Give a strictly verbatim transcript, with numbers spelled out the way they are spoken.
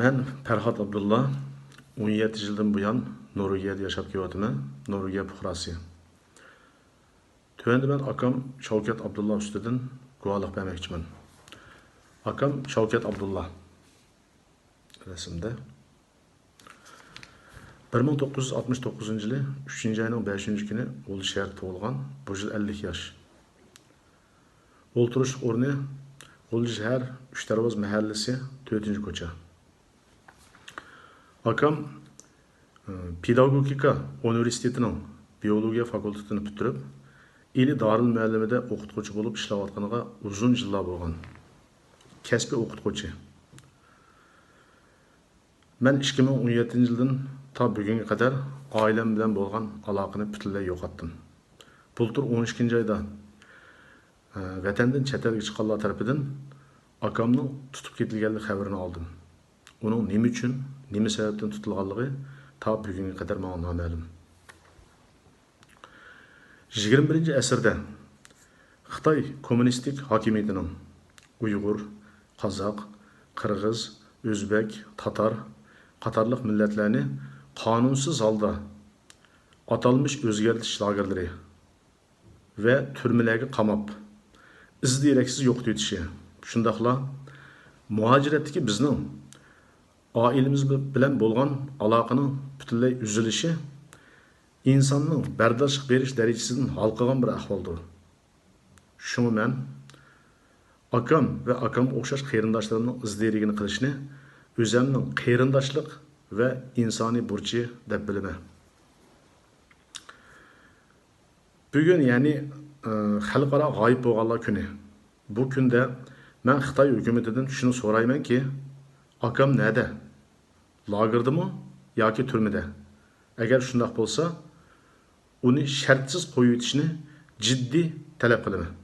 مەن پەرھات ئابدۇللا، ئون يەتتە يىلدىن بۇيان نورۋېگىيەدە ياشاپ كېلىۋاتىمەن، نورۋېگىيە پۇقراسى. تۆۋەندە مەن ئاكام شاۋكەت ئابدۇللا ئۈستىدىن گۇۋاھلىق بەرمەكچىمەن. ئاكام شاۋكەت ئابدۇللا. رەسىمدە. بىر مىڭ توققۇز يۈز ئاتمىش توققۇزىنچى يىلى ئۈچىنچى ئاينىڭ بەشىنچى كۈنى غۇلجا شەھەردە تۇغۇلغان، بۇ يىل ئەللىك ياش. ئولتۇرۇشلۇق ئورنى غۇلجا شەھەر ئۈچ دەرۋازا مەھەللىسى، تۆتىنچى كوچا. ئاكام، ئى، پېداگوگىكا ئۇنىۋېرسىتېتىنىڭ بىئولوگىيە فاكۇلتېتىنى پۈتتۈرۈپ، ئىلى دارىلمۇئەللىمىدە ئوقۇتقۇچى بولۇپ ئىشلەۋاتقىنىغا ئۇزۇن يىللار بولغان. كەسپىي ئوقۇتقۇچى. مەن ئىككى مىڭ ئون يەتتىنچى يىلدىن تا بۈگۈنگە قەدەر ئائىلەم بىلەن بولغان ئالاقىنى پۈتۈنلەي يوقاتتىم. بۇلتۇر ئون ئىككىنچى ئايدا، ئە، ۋەتەندىن چەت ئەلگە چىققانلار تەرىپىدىن ئاكامنىڭ تۇتۇپ كېتىلگەنلىك خەۋىرىنى ئالدىم. ئۇنىڭ نېمە ئۈچۈن، نېمە سەۋەبتىن تۇتۇلغانلىقى تا بۈگۈنگە قەدەر ماڭا نامەلۇم. يىگىرمە بىرىنچى ئەسىردە خىتاي كوممۇنىستىك ھاكىمىيىتىنىڭ ئۇيغۇر، قازاق، قىرغىز، ئۆزبەك، تاتار قاتارلىق مىللەتلەرنى قانۇنسىز ھالدا ئاتالمىش ئۆزگەرتىش لاگېرلىرى ۋە تۈرمىلەرگە قاماپ، ئىز-دېرەكسىز يوقىتىۋېتىشى، شۇنداقلا مۇھاجىرەتتىكى بىزنىڭ ئائىلىمىز بىلەن بولغان ئالاقىنىڭ پۈتۈنلەي ئۈزۈلۈشى ئىنساننىڭ بەرداشلىق بېرىش دەرىجىسىدىن ھالقىغان بىر ئەھۋالدۇر. شۇڭا مەن ئاكام ۋە ئاكامغا ئوخشاش قېرىنداشلىرىمنىڭ ئىز-دېرىكىنى قىلىشنى ئۆزەمنىڭ قېرىنداشلىق ۋە ئىنسانىي بۇرچى دەپ بىلىمەن. بۈگۈن، يەنى، ئى، خەلقئارا غايىب بولغانلار كۈنى. بۇ كۈندە مەن خىتاي ھۆكۈمىتىدىن شۇنى سورايمەنكى، ئاكام نەدە؟ لاگېردىمۇ ياكى تۈرمىدە؟ ئەگەر شۇنداق بولسا، ئۇنى شەرتسىز قويۇۋېتىشنى جىددىي تەلەپ قىلىمەن.